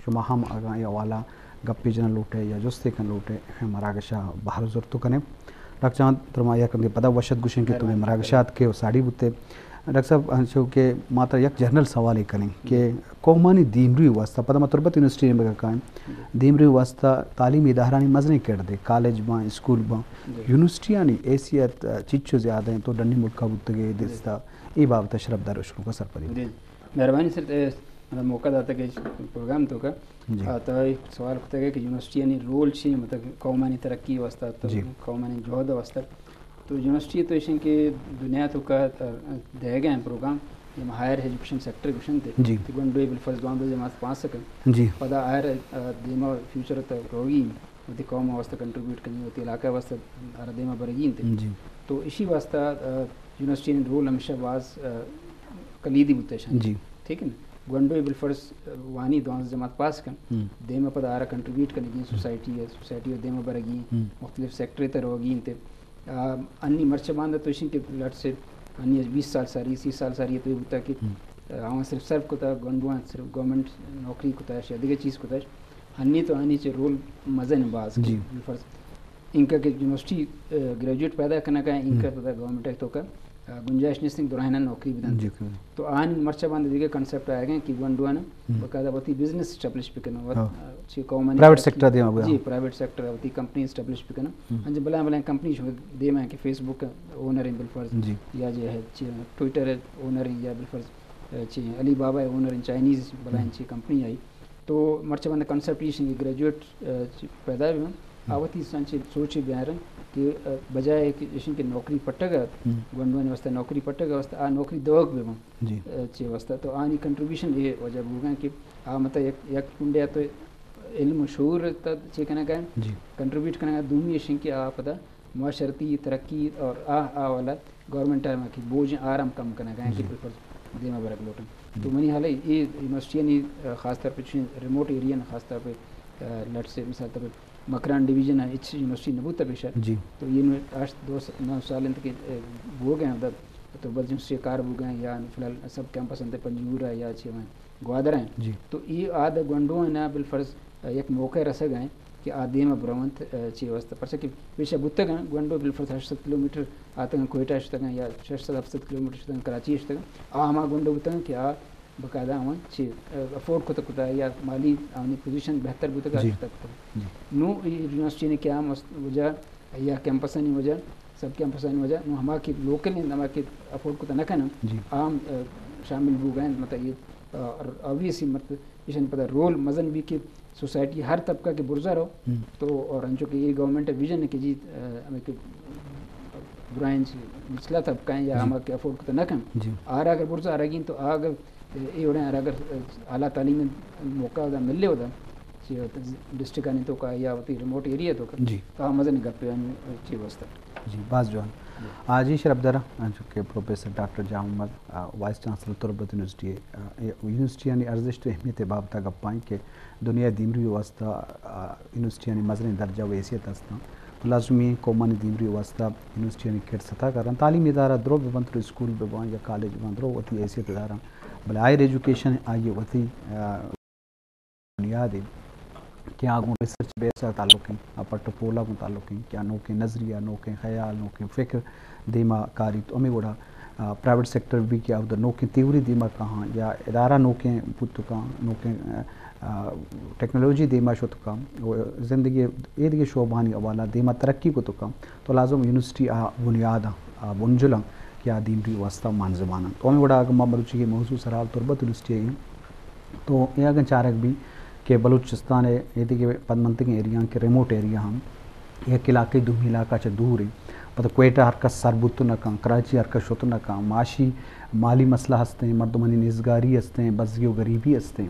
شما ہم اگاں اے حوالہ گپے جنن لوٹے یا جستے کن لوٹے، مراگش ءَ بہر زرت کنیں۔ ڈاکٹر جان، ترا ما یک رندے پدا وش ات گوشیں کہ تو مئے مراگش ءَ اتکے و ساڑی بوتے۔ ڈاکٹر صاحب، انچو کہ ما ترا یک جنرل سوالے کنیں کہ قومانی دیمروی واسطہ، پدا ما تربت یونیورسٹی نیمگ ءَ کائیں، دیمروی واسطہ تعلیمی ادارہانی مزنیں کردے، کالج باں، اسکول باں، یونیورسٹیانی حیثیت چچو زیادہ انت تو ڈنی ملک ءَ بوتگے دستا، اے بابت ءَ شرپ دار اشکنوک ءَ سرپدی۔ جی، مہربانی سر، اے مطلب موقع داتا کہ پروگرام تو کا۔ جی۔ آ، تو ایک سوال کتگ کہ یونیورسٹیانی رول چی، مطلب قومانی ترقی واسطہ، تو جی۔ قومانی جہد واسطہ۔ تو یونیورسٹی تو ایشن کہ دنیا تو کا دے گئے ہیں پروگرام، یہ ہائر ایجوکیشن سیکٹر گوشن تے۔ جی۔ تو گونڈوے بالفرض دوازدہ جماعت پاس کن۔ جی۔ پدا ہائر، آ، دیما فیوچر تو روگی، وتی قوم واسطہ کنٹریبیوٹ کنی، وتی علاقہ واسطہ ہر دیما برگی انت۔ جی۔ تو اسی واسطہ، آ، یونیورسٹی نے رول ہمیشہ باز، آ، کلیدی بوتا ہے شان۔ جی۔ ٹھیک ہے نا؟ گونڈوے بالفرض، آ، وانی دوازدہ جماعت پاس کن۔ ہم۔ دیما پدا آرا کنٹریبیوٹ کنگی، ہم۔ سوسائٹی ہے، سوسائٹی دیما برگی، ہم۔ مختلف سیکٹر تے روگی انت۔ آ، انی مرچہ باندہ تو اشیں کہ لٹ سے انی بیس سال ساری، سی سال ساری تو بوتا کہ، ہم۔ آ، آواں صرف سرو کتا، گونڈواں صرف گورنمنٹ نوکری کتا، یا دیگہ چیز کتا۔ ہنی تو ہنی چہ رول مزن باز کہ جی۔ بالفرض انکا کہ یونیورسٹی، آ، گریجویٹ پیدا کنگا، انکا ہم۔ پدا گورنمنٹ تو کا، آ، گنجائش نیست کہ دراہنا نوکری بدن۔ جی، جی۔ تو آن مرچہ باندہ دیگہ کانسیپٹ آئے گئے کہ گونڈوانا ہم۔ باقاعدہ وتی بزنس اسٹیبلش بکنو، ہاں۔ آ، چی قومانی پرائیویٹ ترقی۔ سیکٹر دیما بیا۔ جی، پرائیویٹ سیکٹر وتی کمپنی اسٹیبلش بکنو۔ ہم۔ انچ بلائیں بلائیں کمپنی شو دیما کہ فیس بک اونر ہیں بالفرض۔ جی۔ یا جو ہے چی ٹویٹر اونر ہیں یا بالفرض، آ، چی علی بابا اونر ہیں، چائنیز بلائیں ہم۔ چی کمپنی آئی۔ تو مرچہ بندہ کانسیپٹ ایش انت کہ گریجویٹ، آ، چی پیدا بی ہم، ہم۔ آ وتی سنچ سوچ بیارن کہ، آ، بجائے کہ ایشن کہ نوکری پٹگ ات، ہم۔ گونڈوانی واسطہ نوکری پٹگ واسطہ، آ نوکری دوگ بی ہم۔ جی۔ آ، چی واسطہ تو آنی کنٹریبیوشن اے وجہ بوگا کہ آ مطلب یک، یک کنڈے تو علم و شعور تا چی کنگا، جی۔ کنٹریبیوٹ کنگا، دومی ایشن کہ آ پدا معاشرتی ترقی اور آ، آ والا گورنمنٹ ء کہ بوجھ آرام کم کنگ ء کہ جی۔ بالفرض دیما برگ لوٹن۔ جی۔ تو منی حال ہے، یہ یونیورسٹی یعنی، آ، خاص طور پہ چین ریموٹ ایریا نا خاص طور پہ، آ، لٹ سے مثال طور پہ مکران ڈویژن ہے، اچ یونیورسٹی نہ بوتا پیشہ۔ جی۔ تو یہ نو آٹھ، دو س-، نو سال انت کہ، آ، بو گئے ہیں ادھر، تو بس یونیورسٹی کار بو گئے ہیں یا فی الحال سب کیمپس انت پنجگور ہے یا چھ گوادر ہیں۔ جی۔ تو یہ آد گونڈو ہیں نا بالفرض، آ، یک موقع رسگ ہیں کہ آ دیم ء برونت، آ، چی واسطہ؟ پرچا کہ پیشہ بوتگ ہیں، گونڈو بالفرض ہشت سد کلومیٹر آتگ ہیں کوئٹہ شتگ ہیں یا شش سد ہفت سد کلومیٹر شتگ ہیں کراچی شتگ ہیں۔ آ ہما گونڈو بوتگ ہیں کہ آ باقاعدہ ہم چی، آ، افورڈ کتگ کتا یا مالی آنی پوزیشن بہتر بوتگ آ جی۔ شتگ کتا۔ جی۔ نو ای یونیورسٹی نے قیام است وجہ یا کیمپسانی وجہ، سب کیمپسانی وجہ، نو ہما کہ لوکل ہیں، ہما کہ افورڈ کتا نہ کنن، جی۔ عام، آ، شامل بو گئے، مطلب یہ، آ، اور آبویسلی مطلب ایشانی پدا رول مزن بی کہ سوسائٹی ہر طبقہ کہ برزا رو، ہم۔ تو اور انچو کہ یہ گورنمنٹ ویژن ہے کہ جی، آ، ہمیں کہ برائیں چی نچلا طبقہ ہیں یا جی۔ ہما کہ افورڈ کتا نہ کن، جی۔ آرا اگر برزا رگین تو آ اگر اے وڑیں ہر اگر اعلیٰ تعلیم موقع ادا ملے ادا، چی ڈسٹرکٹ آنی تو کا یا وتی ریموٹ ایریا تو کا، جی۔ تو آ مزن گپے آنی چی واسطہ۔ جی، باز جوان۔ جی۔ آ، جی شرف دارا، انچو کہ پروفیسر ڈاکٹر جان محمد، آ، وائس چانسلر تربت یونیورسٹی، آ، یونیورسٹی آنی ارزشت و اہمیت بابتا گپائیں کہ دنیا دیمروی واسطہ، آ، یونیورسٹی آنی مزنیں درجہ و حیثیت ہستاں۔ تو لازمی قومانی دیمروی واسطہ یونیورسٹی آنی کڑ ستا کرن۔ تعلیمی ادارہ درو ببنت، اسکول ببان یا کالج ببان، درو وتی حیثیت دارن۔ بلے ہائر ایجوکیشن آئی وتی، آ، بنیاد ہے کہ آ گوں ریسرچ بیس ء تعلق ہیں، آ پٹ و پول ء گوں تعلق ہیں کہ آ نوکیں نظریہ، نوکیں خیال، نوکیں فکر دیما کاریت۔ ہمے وڑا، آ، پرائیویٹ سیکٹر بھی کہ آ اودا نوکیں تھیوری دیما کاہاں یا ادارہ نوکیں بوت کاں، نوکیں، آ، ٹیکنالوجی دیما شت کاں، و زندگی ایدگہ شعبانی حوالہ دیما ترقی کت کاں، تو لازم یونیورسٹی آ بنیاد آں، آ بنجل آں کہ آ دیمروی واسطہ مان زمان آں۔ تو ہمے وڑا اگاں ما بلوچی کے موضوع سرحال تربت یونیورسٹی ہیں، تو اے اگاں چارگ بی کہ بلوچستان ء ایدگہ پدمنتگیں ایریاں کہ ریموٹ ایریا ہم یک علاقے دومی علاقہ چہ دور ہیں، پتہ کوئٹہ ہر کس سر بوت نہ کن، کراچی ہر کس شت نہ کن، معاشی مالی مسئلہ ہستیں، مردمانی نیزگاری ہستیں، بزگی و غریبی ہستیں،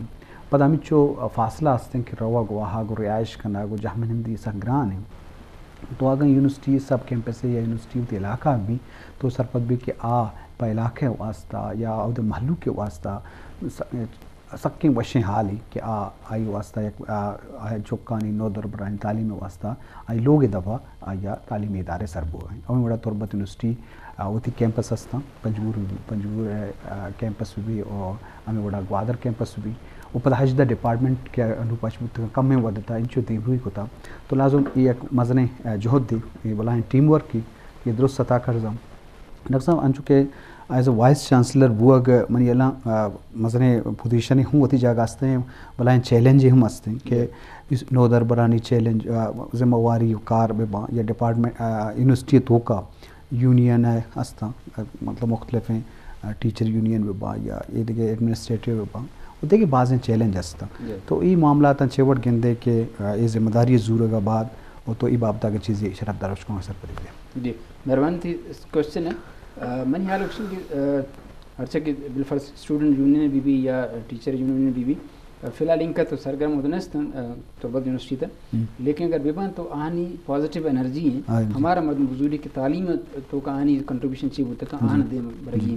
پتہ ہمینچو فاصلہ ہستیں کہ روگ و آہگ و رہائش کنگ و جہمنندی سک گران ہیں۔ تو اگاں یونیورسٹی سب کیمپس یا یونیورسٹی وتی علاقہ بی تو سرپد بی کہ آ پہ علاقہ واسطہ یا اود مہلوک واسطہ س-، سکیں وشیں حالے کہ آ، آئی واسطہ یک، آ، آ چکانی نودربرانی تعلیم واسطہ آئی لوگ دپا آیا تعلیمی ادارے سر بوگ ہیں۔ ہمیں وڑا تربت یونیورسٹی، آ، وتی کیمپس ہستاں، پنجگور، پنجگور، آ، کیمپس بھی اور ہمیں وڑا گوادر کیمپس بھی و پدا ہژدہ ڈپارٹمنٹ کہ انو پش بوتگاں، کمیں وھد ءَ تہا انچو دیمروئی کتا۔ تو لازم اے یک مزنیں، آ، جہدے، اے بلاہیں ٹیم ورکے، اے درست عطا کرزاں۔ ڈاکٹر صاحب، انچو کہ ایز اے وائس چانسلر بوگ منی الان، آ، مزنیں پوزیشنے ہوں وتی جاگہ استیں، بلاہیں چیلنجے ہم استیں کہ اس نودربرانی چیلنج، آ، ذمہ واری و کار بہ باں یا ڈپارٹمنٹ، آ، یونیورسٹی توکا یونین ءَ ہستاں، مطلب مختلفیں، آ، ٹیچر یونین بہ باں یا اے دگہ ایڈمنسٹریٹو بہ باں، و دگہ بازیں چیلنج ہستاں۔ جی۔ تو اے معاملاتاں چے وڑ گندے کہ، آ، اے ذمہ داری زورگ ءَ بعد و تو اے بابت ءَ اگہ چیزے شرف دار اشکوں سرپدی دے۔ جی، مہربانی تئی کوشچن ءَ۔ آ، منی حیال ءَ گوشن کہ، آ، ہرچہ کہ بالفرض اسٹوڈنٹ یونین بہ بی یا ٹیچر یونین بہ بی، فی الحال اینکا تو سرگرم اود نیست، آ، تربت یونیورسٹی تہ۔ ہم۔ لیکن اگر ببان تو آنی پازیٹیو انرجی ہیں۔ ہاں جی۔ ہمارا مردم بزوری کہ تعلیم توکا آنی کنٹریبیوشن چی بوتا کہ جی۔ آن دیم برگی۔ جی۔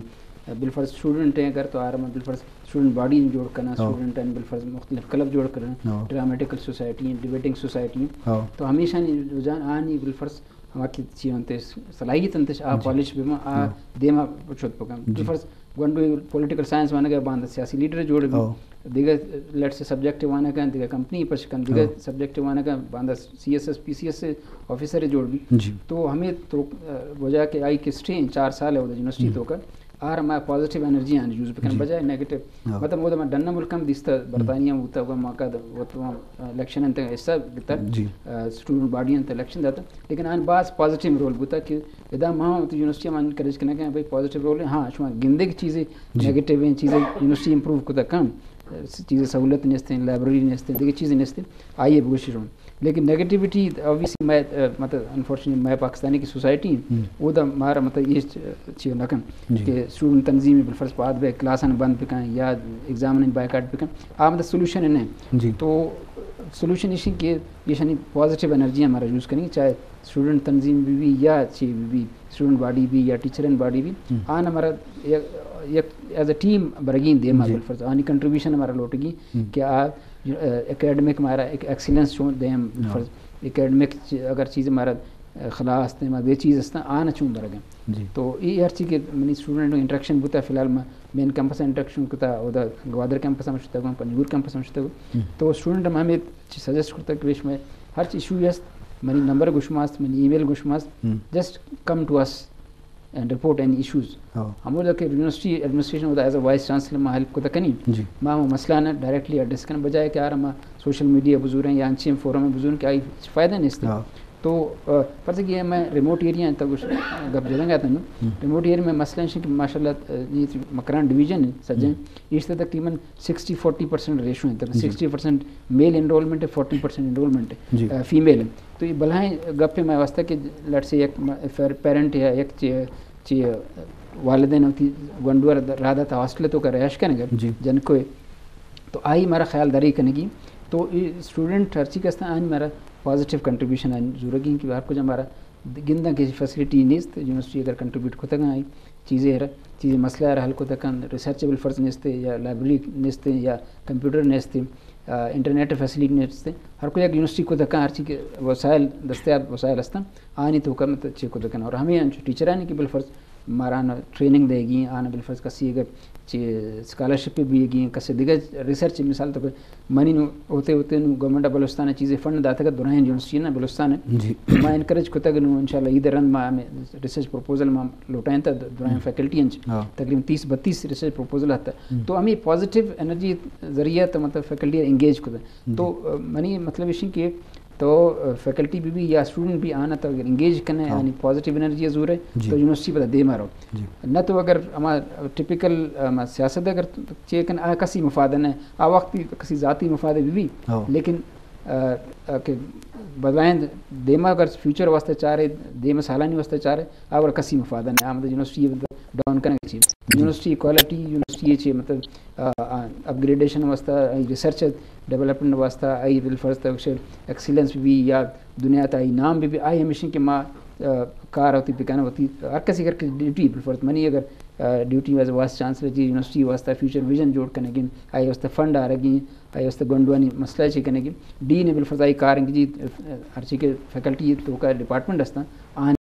بالفرض اسٹوڈنٹ ہیں اگر تو آرا بالفرض اسٹوڈنٹ باڈی جوڑ کرنا، ہاں۔ اسٹوڈنٹ ہیں بالفرض مختلف کلب جوڑ کرنا، ہاں۔ ڈرامیٹیکل سوسائٹی ہیں، ڈیبیٹنگ سوسائٹی ہیں۔ ہاں۔ تو ہمیشہ نی رجحان آنی بالفرض ہما کہ چی انت، صلاحیت انت، آ جی۔ پالش بہ ما، آ ہاں۔ دیما شت بکن۔ جی۔ فرض گونڈو پولیٹیکل سائنس وانگا باندا سیاسی لیڈر جوڑ بی۔ ہاں۔ دگہ لیٹس سبجیکٹ وانگا، دگہ کمپنی پش کن، دگہ ہاں۔ سبجیکٹ وانگا باندا سی ایس ایس، پی سی ایس آفیسر جوڑ بی۔ جی۔ تو ہمیں تو، آ، وجہ کہ آئی کہ اسٹے چار سال ہے وہ یونیورسٹی ہم۔ توکا۔ آر ما پازیٹیو انرجی آن یوز بکن جی۔ بجائے نیگیٹو۔ ہاں۔ مطلب، وہ ما ڈن ملک ہم دیستا، ہم۔ برطانیہ ہوتا، وہ ما کا، وہ تو، آ، الیکشن انت حصہ دیتا، جی۔ آ، اسٹوڈنٹ باڈی انت الیکشن داتا۔ لیکن آن باز پازیٹیو رول بوتا کہ ادا ما وتی یونیورسٹی ءَ ما انکریج کنگ ءَ آں، بھئی پازیٹیو رول ہے۔ ہاں، شما گندے کہ چیزے جی۔ نیگیٹو ہیں، چیزے یونیورسٹی امپروو کتا کم، چیزے سہولت نیست ہیں، لائبریری نیست ہیں، دیگه چیزے نیست ہیں، آئیے بگوشی شما۔ لیکن نیگیٹیویٹی اوبویسلی میں، آ، مطلب انفارچونیٹلی میں پاکستانی کی سوسائٹی ہیں، ہم۔ وہ دا مارا مطلب یہ چ-، چیز نہ کن جی۔ کہ اسٹوڈنٹ تنظیم بالفرض پاد بے کلاس بند بکن یا ایگزام بائیکاٹ بکن، آ مطلب سولوشن نہیں۔ جی۔ تو سولوشن اسی کہ یہ شنی پازیٹیو انرجی ہمارا یوز کریں، چاہے اسٹوڈنٹ تنظیم بہ بی یا چی بہ بی، اسٹوڈنٹ باڈی بی یا ٹیچرن باڈی بی، ہم۔ آن ہمارا یک، یک ایز اے ٹیم برگین دیم جی۔ بالفرض آنی کنٹریبیوشن ہمارا لوٹگی ہم۔ کہ آ، آ، اکیڈمک ہمارا ایک ایکسیلنس چون دیم ہاں۔ بالفرض اکیڈمک چ-، اگر چیز ہمارا، آ، خلاص دیم دے چیز ہستاں آن چون برگن۔ جی۔ تو یہ ہر چیز کہ منی اسٹوڈنٹ انٹریکشن بوتا، فی الحال میں مین کیمپس انٹریکشن کتا، اودا گوادر کیمپس ہم شتا گوں، پنجگور کیمپس ہم شتا گوں۔ ہم۔ تو اسٹوڈنٹ ہم ہمیں چی سجیسٹ کرتا کہ ویش میں ہر چی ایشو است، منی نمبر گوشما است، منی ای میل گوشما است، ہم۔ Just come to us and report any issues۔ ہاں۔ ہمودا کہ یونیورسٹی ایڈمنسٹریشن ہوتا ایز اے وائس چانسلر ما ہیلپ کتا کنی، جی۔ ما ہمو مسئلہ نا ڈائریکٹلی ایڈریس کن بجائے کہ آرا ما سوشل میڈیا بزوریں یا انچیں فورم بزوریں کہ آئی فائدہ نیست۔ ہاں۔ تو، آ، فرض کہ میں ریموٹ ایریا ہیں تو گپ جنگ آتا ہوں۔ ہم۔ ریموٹ ایریا میں مسئلہ ہے کہ ماشاءاللہ، آ، یہ مکران ڈویژن ہے سجیں، ہم۔ اس سے تقریباً سکسٹی فورٹی پرسنٹ ریشو ہیں، تب جی۔ سکسٹی پرسنٹ میل انرولمنٹ ہے، فورٹی پرسنٹ انرولمنٹ ہے، جی۔ آ، فیمیل ہے۔ تو یہ بلائیں گپے میں واسطہ کہ لیٹس سے یک م-، فیر-، پیرنٹ یا یک چی-، چی والدین ہوتی گونڈو را د-، را داتا ہاسٹل توکا رہائش کنگا، جی۔ جنکو ہے۔ تو آئی مارا خیال داری کنگی۔ تو یہ اسٹوڈنٹ ہرچی کستا آنی مارا پازیٹیو کنٹریبیوشن آنی زورگی کہ ہر کجا مارا گنداں کہ فیسلٹی نیست، یونیورسٹی اگر کنٹریبیوٹ کتگ آئی چیزے ہر چیزے مسئلہ ہر حل کتگ کن، ریسرچ بالفرض نیست یا لائبریری نیست یا کمپیوٹر نیست، آ، انٹرنیٹ فیسلٹی نیست، ہر کوئی یک یونیورسٹی کتگ کن، ہر چیز کے وسائل دستیاب وسائل ہستن، آنی توکا مت چے کتگ کن۔ اور ہمیں انچو ٹیچرانی کہ بالفرض مارا ٹریننگ دے گی، آن بالفرض کسی اگر چی اسکالرشپ بیگی، کسی دیگر ریسرچ مثال تو منی نو ہوتے ہوتے نو گورنمنٹ آف بلوچستان چیزیں فنڈ داتگ درائیں یونیورسٹی نا بلوچستان۔ جی۔ ما انکریج کتگ نو انشاءاللہ عید رند ما ہمیں ریسرچ پروپوزل ما لوٹائیں تا درائیں ہم۔ فیکلٹی انچ۔ ہاں۔ تقریباً تیس بتیس ریسرچ پروپوزل آتا۔ ہم۔ تو ہمیں پازیٹیو انرجی ذریعہ تو مطلب فیکلٹی انگیج کتگ۔ جی۔ تو، آ، منی مطلب اسی کہ تو، آ، فیکلٹی بھی، بھی یا اسٹوڈنٹ بھی آنا تو اگر انگیج کنے، ہاں۔ یعنی پازیٹیو انرجی زور ہے، جی۔ تو یونیورسٹی پتا دے مارو۔ جی۔ نہ تو اگر ہما ٹپیکل، آ، ہما سیاست اگر چے کن آ کسی مفاد نہ، آ وقت بھی کسی ذاتی مفاد بھی، بھی۔ ہاں۔ لیکن، آ، آ، کہ بدلائیں دیما اگر فیوچر واسطے چاہ رہے، دیما سالانی واسطے چاہ رہے، آ ور کسی مفاد نہ، آ مطلب یونیورسٹی ڈاؤن کرنے کی چیز۔ جی۔ یونیورسٹی کوالٹی، یونیورسٹی چے مطلب، آ، آ، اپ گریڈیشن واسطہ، آئی ریسرچ ڈیولپمنٹ واسطہ، آئی بالفرض تک ایکسیلنس بھی یا دنیا تا آئی نام بھی، بھی آئی ہمیشہ کہ ما، آ، کار ہوتی بکن ہوتی، ہر کسی کر کے ڈیوٹی بالفرض منی اگر، آ، ڈیوٹی واسطہ وائس چانسلر جی یونیورسٹی واسطہ فیوچر ویژن جوڑ کرنے گی، آئی واسطہ فنڈ آ رہی، آئی واسطہ گونڈوانی مسئلہ چی کرنے گی، ڈین بالفرض آئی کار کی جی، آ، ہر چیز کے فیکلٹی توکا ڈپارٹمنٹ ہستا، آن